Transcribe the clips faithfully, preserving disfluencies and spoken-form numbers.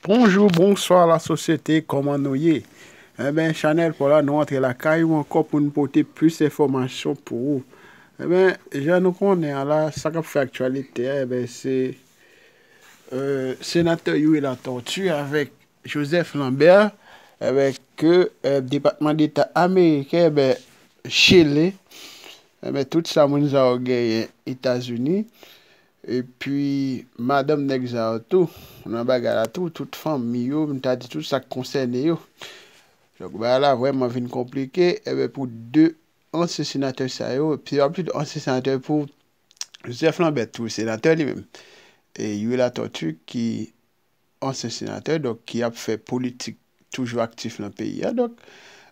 Bonjou, bonswa lasosyete, kòman nou ye? Enben, chanèl pa w la, nou antre lakay ou ankò pou n pote plis enfòmasyon pou ou. Enben, jan nou konnen an la, sa k ap fè aktyalite a, enben, se, euh, senatè Youri Latortue avèk Joseph Lambert, enben, ke, euh, Depatman Deta ameriken, enben, jele, enben, tout sa moun sa yo genyen Etazini. Epi, madanm nèg sa yo tou, nan bagay la tou, tout fanmi yo, m ta di tout sa k konsène yo. Donk, bagay la vrèman vin konplike, enben, pou de ansyen senatè sa yo, pi, pi ansyen senatè pou Joseph Lambert, tou senatè li menm. E Youri Latortue, ki ansyen senatè, donk, ki ap fè politik toujou aktif nan peyi a. Donk,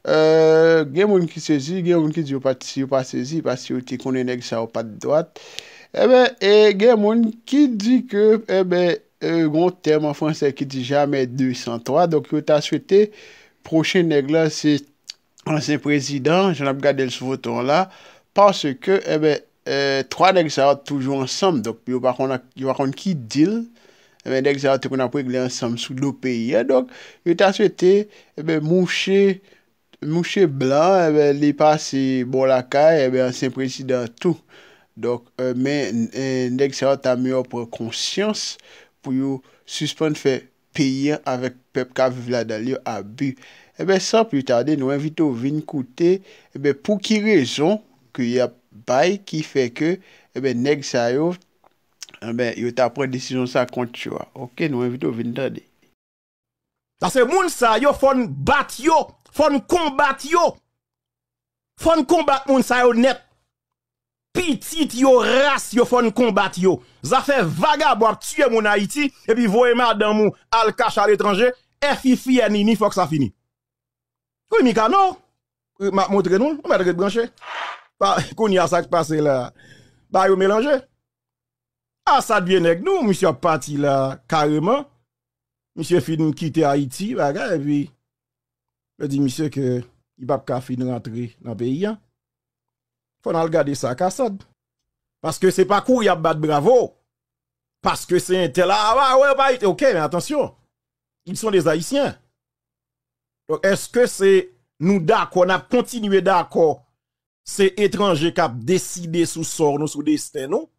euh, gen moun ki sezi, gen moun ki di yo pa, yo pa sezi, paske yo te konnen nèg sa yo pa t dwat. Enben, e gen moun ki di ke, enben, euh, gon tèm an fransè ki di jamais deux sans trois. Donk, yo ta swete pwochen nèg la, se ansyen prezidan, jan n ap gade l sou foto an la, paske, enben, eh, twa nèg sa yo toujou ansanm, donk yo pa konn, yo pa konn ki deal, enben, nèg sa yo te konn ap regle ansanm sou do peyi a, donk, yo ta swete, enben, mouche, mouche blan, enben, li pase bò lakay, enben, ansyen prezidan tou. Donk, eh, men, eh, nèg sa yo ta miyò pran konsyans pou yo sispann fè peyi an avèk pèp k ap viv ladan l yo abi. Enben, san pli tade, nou envite w vin koute, enben, pou ki rezon ke y ap bay ki fè ke, enben, nèg sa yo, enben, yo ta pran desizyon sa kont yo a. Oke, nou envite w vin tande. Sa se moun sa yo, fò n bat yo, fò n konbat yo, fò n konbat moun sa yo nèt. Pitit yo, ras yo, fò n konbat yo. Zafè vagabon ap tiye moun Ayiti, epi voye madanm ou al kache aletranje, F I F I N I N I, fòk sa fini. Wi, Mikano, m ap montre nou l, ou mèt ret branche. Pa, kounye a sa k pase la, ba yo melanje. Asad vye nèg nou, misye ap pati la kareman. Misye fin kite Ayiti, bagay, epi yo di misye ke li p ap ka fin rantre nan peyi a. Fò n al gade sa ak Asad. Paske se pa kouri ap bat bravo. Paske se entèl, a, a, a, wè, pa, oke, men atansyon. Ils sont des Haïtiens. Donk, èske se nou dakò, n ap kontinye dakò se etranje k ap deside sou sò nou, sou desten nou,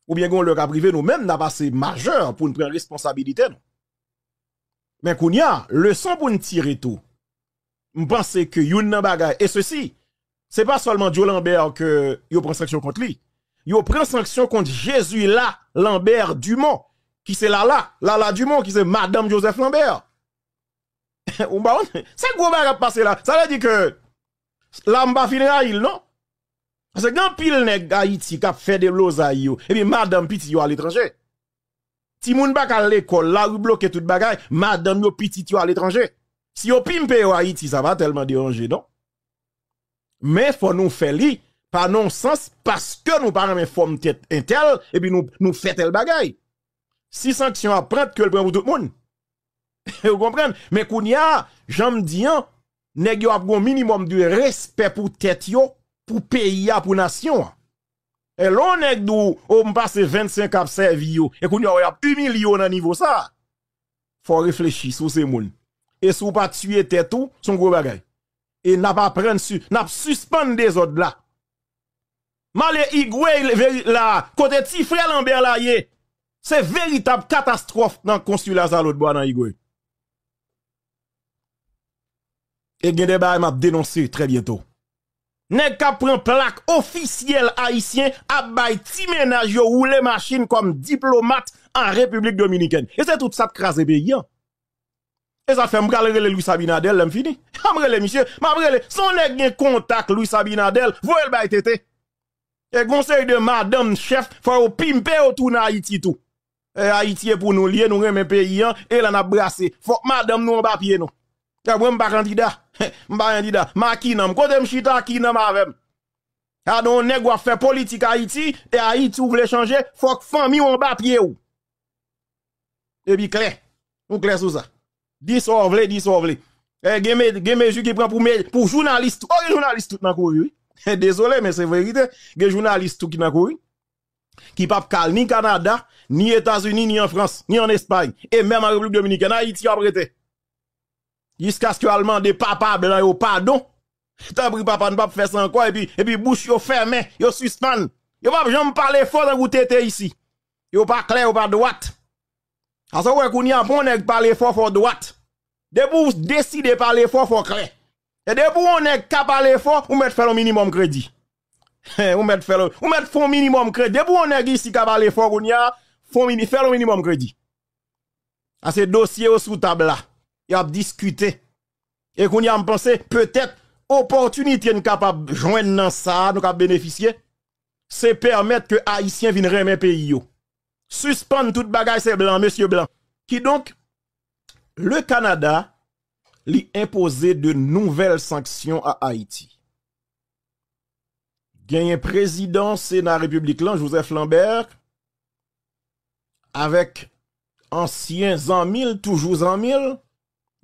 oubyen gen yon lè k ap rive nou menm n ap ase majè pou n pran responsabilite nou. Men kounye a, leson pou n tire tou. M panse ke youn nan bagay, e sesi, se pa sèlman Joe Lambert ke yo pran sanksyon kont li. Yo pran sanksyon kont Jezila Lambert Dumont, ki se Lala, Lala Dumont, ki se madanm Joseph Lambert. Ou pa konn? Se gwo bagay k ap pase la. Sa vle di ke la m pa fin rayi l, non. Paske gen anpil nèg Ayiti k ap fè deblozay yo, epi madanm pitit yo aletranje. Timoun pa ka al lekòl, lari bloke tout bagay, madanm yo, pitit yo aletranje. Si yo pimpe yo Ayiti, sa pa tèlman deranje, non. Men fò nou fè li pa nan yon sans paske nou pa renmen fòm tèt entèl, epi nou, nou fè tèl bagay. Si sanksyon ap pran, ke l pran pou tout moun. Ou konprann? Men kounye a, jan m di an, nèg yo ap gen yon minimòm de respè pou tèt yo, pou peyi a, pou nasyon an. E lè yon nèg di w, o, m pase vennsenk an ap sèvi yo, e kounye a, w ap imilye w nan nivo sa a. Fò w reflechi si w se moun. E si w pa tiye tèt ou, se yon gwo bagay. E n ap aprann si, n ap sispann dezòd la. M ale Igwe, veri-, la, kote ti frè Lanbè la ye. Se veritab katastwòf nan konsila sa lòt bò a nan Igwe. E gen de bagay m ap denonse trè byento. Nèg k ap pran plak ofisyèl ayisyen ap bay ti mennaj yo woule machin kòm diplomat an Repiblik Dominikèn. E se tout sa k kraze peyi an. E sa fè m pral rele Luis Abinader lè m fini. M rele misye, m ap rele. Se yon nèg gen kontak Luis Abinader, voye l bay T T. E gon seri de madanm chèf, fò yo pimpe yo tounen Ayiti tou. E Ayiti e pou nou l ye, nou renmen peyi an, e la n ap brase. Fòk madanm nou anba pye nou. E mwen m pa kandida. M pa kandida. M a Kinanm. Kote m chita, Kinanm avè m. Gadon yon nèg w ap fè politik Ayiti, e Ayiti w vle chanje, fòk fanmi w anba pye w. Epi klè. Nou klè sou sa. Di sa w vle, di sa w vle. E gen me-, gen mezi ki pran pou me-, pou jounalis tou. O, gen jounalis tou nan kouri, wi. Dezole, men se verite. Gen jounalis tou ki nan kouri. ki p ap ka al ni Kanada, ni Etazini, ni an Frans, ni an Espay, e menm an Repiblik Dominikèn, Ayiti y ap rete. Jiskaske yo al mande papa blan yo padon. Tanpri papa, n p ap fè sa ankò, epi, epi bouch yo fèmen, yo sispann. Yo p ap janm pale fò tankou tete isi. Yo pa klè, yo pa dwat. Asa w wè kounye a, pou yon nèg pale fò, fò w dwat. Depi w deside pale fò, fò w klè. E depi w yon nèg ka pale fò, ou mèt fè l yon minimòm kredi. Ou mèt fè l, ou mèt fè yon minimòm kredi. Depi w yon nèg isi ka pale fò kounye a, fè yon mini-, fè l yon minimòm kredi. Ase dosye yo sou tab la. Y ap diskite. E kounye a, m panse, petèt, opòtinite n kapab jwenn nan sa a, nou ka benefisye, se pèmèt ke Ayisyen vin renmen peyi yo. Sispann tout bagay, se blan, mesye blan. Kidonk, le Kanada, li enpoze de nouvèl sanksyon a Ayiti. Genyen prezidan Sena Repiblik lan, Joseph Lambert, avèk ansyen zanmi l, toujou zanmi l,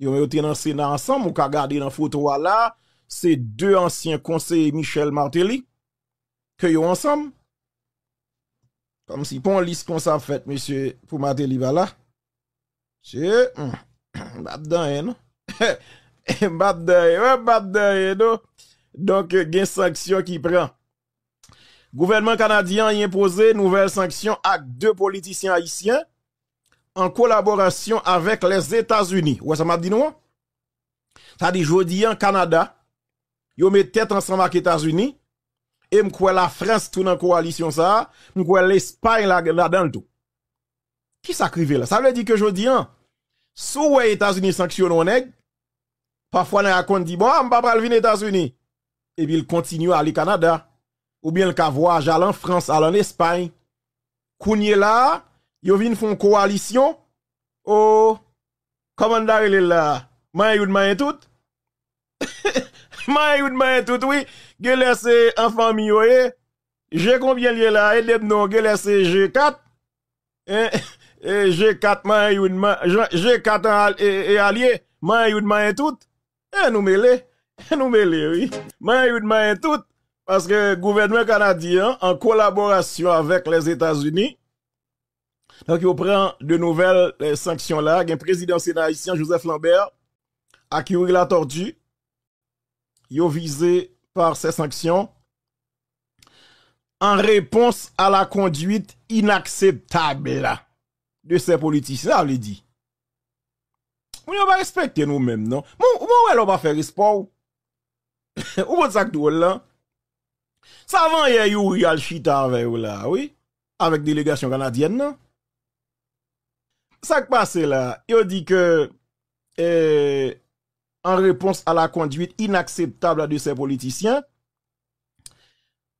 yo, yo te nan Sena ansanm, ou ka gade nan foto a la, se de ansyen konseye Michel Martelly, ke yo ansanm. Kòmsi pa yon lis konsa ap fèt, mesye, pou Martelly pa la. Se, hmm, m p ap di anyen, non. M p ap di anyen, mwen, m p ap di anyen, non. Donk, gen sanksyon ki pran. Gouvènman kanadyen an enpoze nouvèl sanksyon ak de politisyen ayisyen an kolaborasyon avèk Lèzetazini. Ou wè sa m ap di nou an? Sa di jodi an, Kanada, yo met tèt ansanm ak Etazini, e m kwè Lafrans tou nan kowalisyon sa a, m kwè Lespay la, ladan l tou. Kisa k rive la? Sa vle di ke jodi an, si w wè Etazini sanksyone yon nèg, pafwa nèg la konn di, "Bon, a, m pa pral vin Etazini." Epi l kontinye ale Kanada. Oubyen l ka vwayaje al an Frans, al an Espay. Kounye la a, yo vin fè yon kowalisyon. O, kòman n ta rele l la a? Manyen youn, manyen tout? Manyen youn, manyen tout, wi. Genlè se an fanmi yo ye. Je konbyen l ye la a? Ede m non, genlè se je kat. En, e, je kat manyen youn, man-, je, je kat an al-, e, e alye. Manyen youn, manyen tout. E nou mele. E nou mele, wi. Manyen youn, manyen tout. Paske gouvènman kanadyen an, an kolaborasyon avèk Lèzetazini, donk, yo pran de nouvèl, eh, sanksyon la. Gen prezidan Sena ayisyen, Joseph Lambert, ak Youri Latortue, yo vize par ces sanctions en réponse à la conduite inacceptable de ces politiciens. Sa vle di, moun yo pa respekte nou menm, non. Mwen, mwen wè lè w pa fè respè w. Ou konn sa k dwòl la? Savan yè Youri al chita avè yo la, wi. Avèk delegasyon kanadyèn nan. Sa k pase la? Yo di ke, eh, en réponse à la conduite inacceptable de ces politiciens,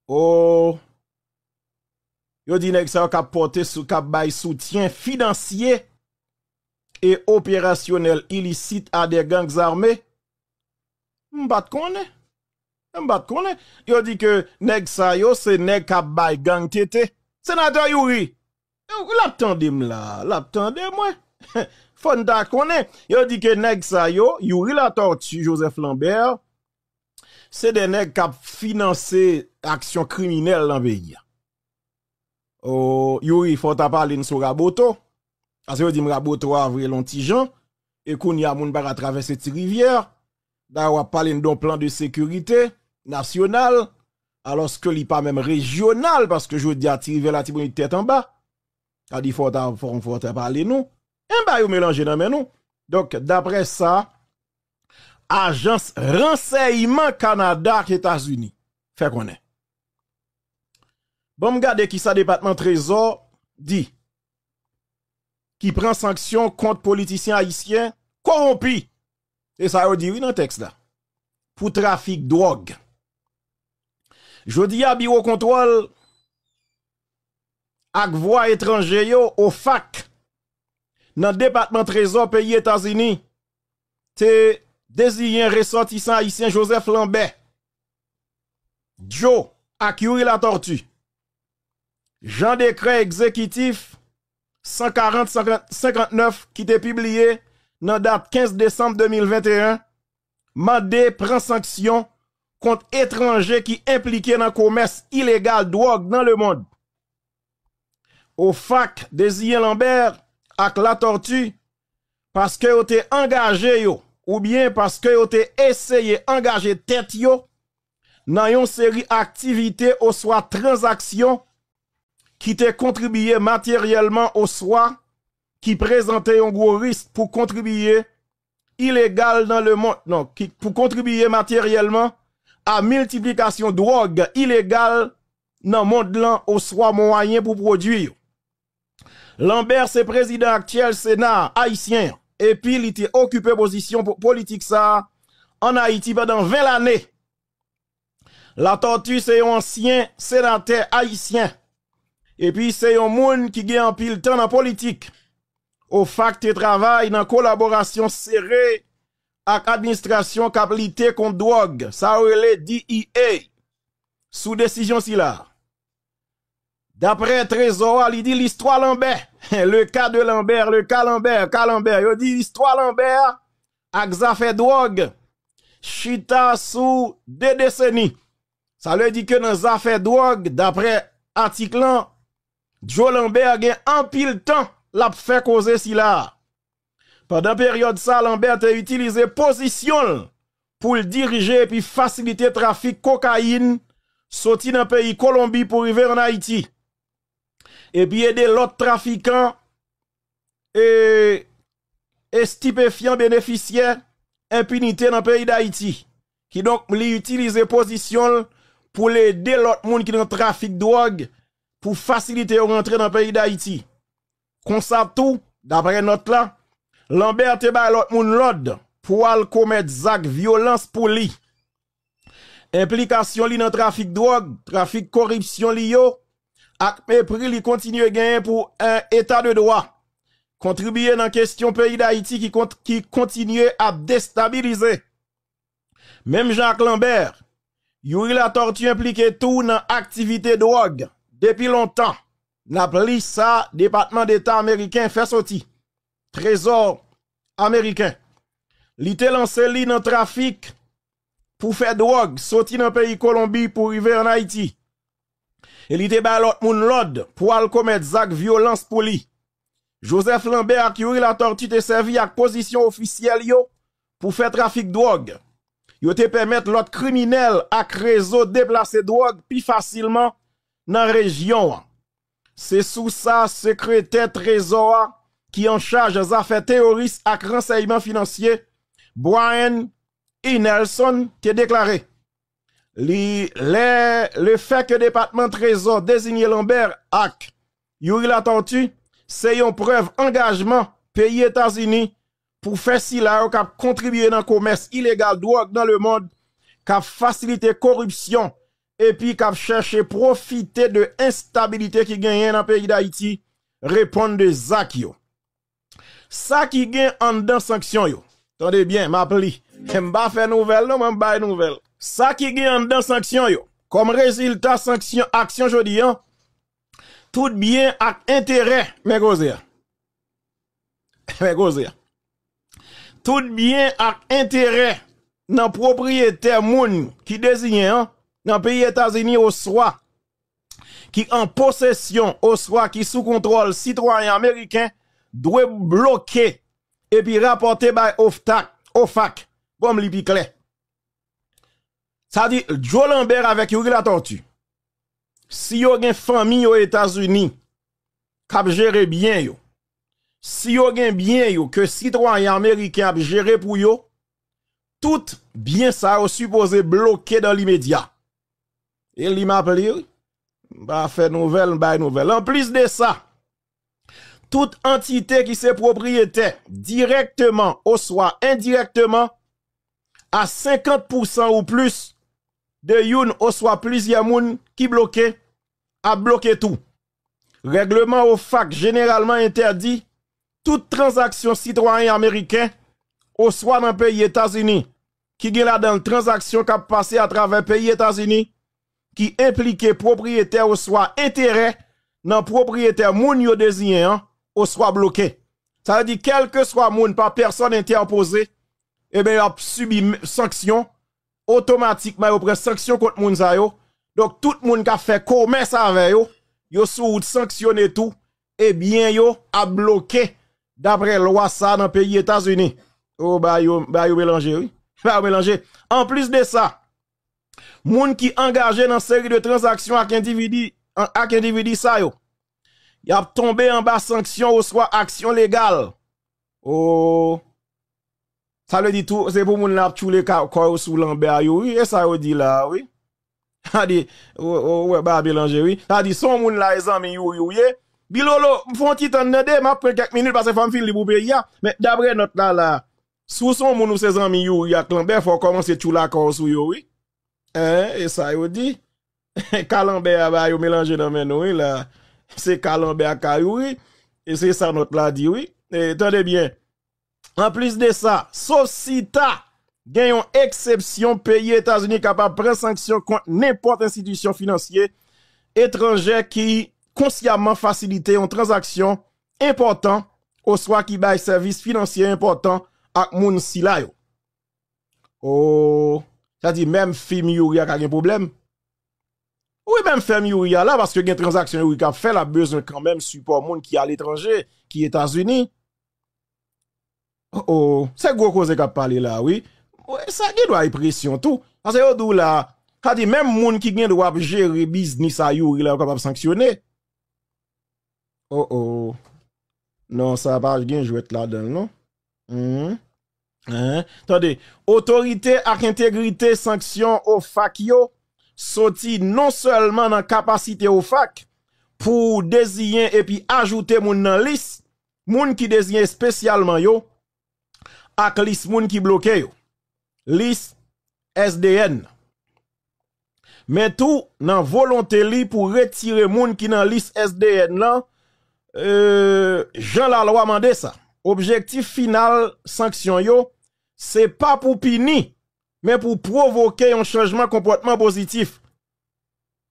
o, yo di nèg sa yo k ap pòte sou, k ap bay soutyen finansye e operasyonèl ilisit a de gangs armés. M pa t konnen. M pa t konnen. Yo di ke nèg sa yo se nèg k ap bay gang tete. Senatè Youri, l ap tande m la, l ap tande mwen. Fò n ta konnen. Yo di ke nèg sa yo, Youri Latortue, Joseph Lambert, se de nèg k ap finanse aksyon kriminèl nan peyi a. O, Youri, fò w ta pale n sou Raboto. Paske yo di m Raboto a vre l on ti jan. E kounye a, moun pa ka travèse Ti Rivyè. Dayè, w ap pale n de yon plan de sekirite nasyonal, alòske li pa menm rejyonal, paske jodi a, Ti Rivyè, Latibonit, tèt anba. Sa di fò w ta, fò, fò w ta pale nou. Enben, yo melanje nan men nou. Donk, daprè sa, ajans ransèyman Kanada ak Etazini fè konnen. Ban m gade kisa Depatman Trezò di, ki pran sanksyon kont politisyen ayisyen kowonpi. Se sa yo di, wi, nan tèks la. Pou trafik dwòg. Jodi a, Biwo Kontwòl ak Vwa Etranje yo, OFAC, nan Depatman Trezò peyi Etazini, te deziyen resòtisan ayisyen Joseph Lambert, Joe, ak Youri Latortue, jan dekrè egzekitif san karant, san karant, senkantnèf ki te pibliye nan dat kenz desanm de mil venteyen, mande pran sanksyon kont etranje ki enplike nan komès ilegal dwòg nan lemonn. OFAC deziyen Lambert ak Latortue paske yo te angaje yo, oubyen paske yo te eseye angaje tèt yo nan yon seri aktivite oswa tranzaksyon ki te kontribiye materyèlman oswa ki prezante yon gwo risk pou kontribiye ilegal nan lemond, non, ki, pou kontribiye materyèlman a miltiplikasyon dwòg ilegal nan mond lan oswa mwayen pou pwodui yo. Lambert se prezidan aktyèl Sena ayisyen an, epi li te okipe pozisyon po-, politik sa a ann Ayiti pandan ven lane. Latortue se yon ansyen senatè ayisyen, epi se yon moun ki gen anpil tan nan politik. OFAC te travay nan kolaborasyon sere ak administrasyon k ap lite kont dwòg, sa yo rele D E A, sou desizyon sila. Daprè Trezò a, li di listwa Lanbè, le cas de Lambert, le cas Lambert, ka Lanbè, yo di listwa Lanbè a ak zafè dwòg chita sou de deseni. Sa vle di ke nan zafè dwòg, daprè atik lan, Joe Lambert gen anpil tan l ap fè koze sila a. Pandan peryòd sa, Lambert te itilize pozisyon l pou l dirije epi fasilite trafik kokayin soti nan peyi Kolonbi pou rive ann Ayiti, epi ede lòt trafikan e estipefyan benefisye enpinite nan peyi Dayiti. Kidonk, li itilize pozisyon l pou l ede lòt moun ki nan trafik dwòg pou fasilite yo rantre nan peyi Dayiti. Konsa tou, daprè nòt la, Lambert te bay lòt moun lòd pou al komèt zak vyolans pou li. Enplikasyon li nan trafik dwòg, trafik koripsyon li yo, ak mepri li kontinye genyen pou, eh, eta de dwa, kontribiye nan kesyon peyi Dayiti ki kont-, ki kontinye ap destabilize. Menm jan ak Lambert, Youri Latortue enplike tou nan aktivite dwòg depi lontan. N ap li sa Depatman Deta ameriken fè soti, Trezò ameriken. Li te lanse li nan trafik pou fè dwòg soti nan peyi Kolonbi pou rive ann Ayiti. E li te bay lòt moun lòd pou al komèt zak vyolans pou li. Joseph Lambert ak Youri Latortue te sèvi ak pozisyon ofisyèl yo pou fè trafik dwòg. Yo te pèmèt lòt kriminèl ak rezo deplase dwòg pi fasilman nan rejyon an. Se sou sa, sekretè Trezò a, ki an chaj zafè teworis ak ransèyman finansye, Brian E. Nelson, te deklare. Li, lè, lefètke Depatman Trezò deziye Lambert ak Youri Latortue, se yon prèv angajman peyi Etazini pou fè sila yo k ap kontribiye nan komès ilegal dwòg nan lemond, k ap fasilite koripsyon, epi k ap chèche pwofite de enstabilite ki genyen nan peyi Dayiti, reponn de zak yo. Sa ki gen anndan sanksyon yo. Tande byen, m ap li. M pa fè nouvèl non, mwen m bay nouvèl. Sa ki gen anndan sanksyon yo. Kòm rezilta sanksyon aksyon jodi an, tout byen ak enterè, men koze a. Men koze a. Tout byen ak enterè nan pwopriyetè moun ki deziyen an nan peyi Etazini oswa ki an posesyon oswa ki sou kontwòl sitwayen ameriken dwe bloke epi rapòte bay OFTAC, OFAC. Bon, m li pi klè. Sa di, Joe Lambert avèk Youri Latortue, si yo gen fanmi yo Etazini k ap jere byen yo, si yo gen byen yo ke sitwayen ameriken ap jere pou yo, tout byen sa yo sipoze bloke dan limedya. E li m ap li, wi. M pa fè nouvèl, m bay nouvèl. Anplis de sa, tout antite ki se pwopriyetè, dirèkteman oswa endirèkteman, a senkant pousan ou plis de youn oswa plizyè moun ki bloke, ap bloke tou. Règleman OFAC jeneralman entèdi tout tranzaksyon sitwayen ameriken oswa nan peyi Etazini, ki gen ladan l tranzaksyon k ap pase atravè peyi Etazini, ki enplike pwopriyetè oswa enterè nan pwopriyetè moun yo deziyen an oswa bloke. Sa vle di, kèlkeswa moun pa pèsòn entèpoze, ebyen, y ap sibi m-, sanksyon, otomatikman yo pran sanksyon kont moun sa yo. Donk, tout moun k ap fè komès avè yo, yo sou wout sanksyone tou, e byen yo ap bloke, daprè lwa sa nan peyi Etazini. O, bagay yo, bagay yo melanje, wi. Bagay yo melanje. Anplis de sa, moun ki angaje nan seri de tranzaksyon ak endividi, ak endividi sa yo, y ap tonbe anba sanksyon oswa aksyon legal. O, sa vle di tou, se pou moun la ap tchoule ka-, kò yo sou lanbè a yo, wi. E sa yo di la, wi. Sa di, ou, ou wè bagay melanje, wi. Sa di, se yon moun la, e zanmi Youri ou ye. Bilolo, m fè yon ti tann tande, m ap pran kèk minit, paske fò m fin li pou peyi a. Men, daprè nòt la, la, si w se yon moun ou se zanmi Youri ak Lanbè, fò w kòmanse tchoule kò w sou yo, wi. Hein, e sa yo di? Ka Lanbè a, bagay yo melanje nan men nou, wi, la. Se ka Lanbè ak ka Youri. E se sa nòt la di, wi. E, tande byen. Anplis de sa, sof si ta gen yon eksepsyon, peyi Etazini kapab pran sanksyon kont nenpòt enstitisyon finansye etranjè ki konsyaman fasilite yon tranzaksyon enpòtan oswa ki bay sèvis finansye enpòtan ak moun sila yo. O, sa di menm fim Youri a ka gen pwoblèm? Wi, menm fim Youri a la, paske gen tranzaksyon Youri k ap fè, l ap bezwen kanmenm sipò moun ki aletranje, ki Etazini. O, se gwo koze k ap pale la, wi. Wi, sa gen dwa enpresyon tou. Paske yo di w la, sa di menm moun ki gen dwa ap jere biznis a Youri la, yo kapab sanksyone. O, o. Non, sa pa gen jwèt ladan l, non. Hmm. Hein? Tande, otorite ak entegrite sanksyon OFAC yo soti non sèlman nan kapasite OFAC pou deziyen epi ajoute moun nan lis, moun ki deziyen espesyalman yo, ak lis moun ki bloke yo, lis S D N. Men tou nan volonte li pou retire moun ki nan lis S D N nan, e, jan lalwa mande sa. Objektif final sanksyon yo, se pa pou pini, men pou pwovoke yon chanjman konpòtman pozitif.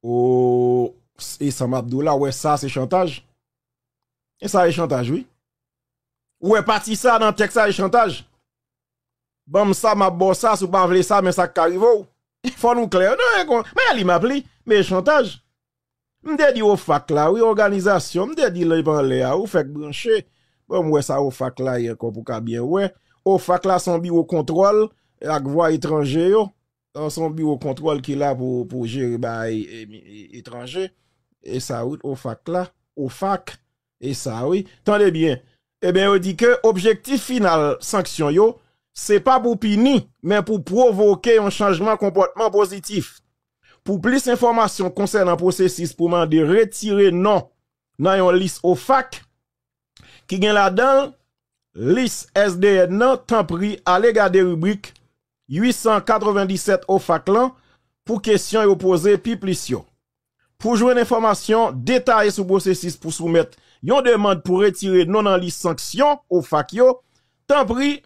O, e sa m ap di w la, w wè sa se chantaj? E sa e chantaj, wi. Ou wè pati sa nan tèks sa e chantaj? Ban m sa, m ap ba w sa, si w pa vle sa, men sa k ka rive w. Fò nou klè. Non, e kon, men li m ap li, men e chantaj. M te di OFAC la, wi, òganizasyon, m te di li pa anlè a, ou fèk branche. Bon, m wè sa OFAC la ye ankò pou ka byen wè. OFAC la se yon biwo kontwòl ak vwa etranje yo. Se yon biwo kontwòl ki la pou, pou jere bagay, e, e, etranje. E sa, wi, OFAC la. OFAC. E sa, wi. Tande byen. Ebyen, yo di ke objektif final sanksyon yo, se pa pou pini, men pou pwovoke yon chanjman konpòtman pozitif. Pou plis enfòmasyon konsènan pwosesis pou mande retire non nan yon lis OFAC, ki gen ladan l lis S D N nan, tanpri ale gade ribrik uit san katrevenndisèt OFAC lan pou kesyon yo poze pi plis yo. Pou jwenn enfòmasyon detaye sou pwosesis pou soumèt yon demann pou retire non nan lis sanksyon OFAC yo, tanpri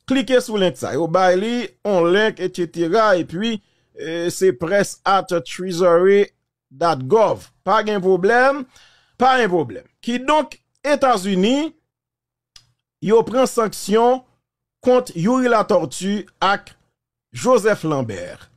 klike sou link sa. Yo bay li on link, etsetera. Epi, e, se press at treasury dot gov. Pa gen pwoblèm, pa gen pwoblèm. Kidonk, Etazini, yo pran sanksyon kont Youri Latortue ak Joseph Lambert.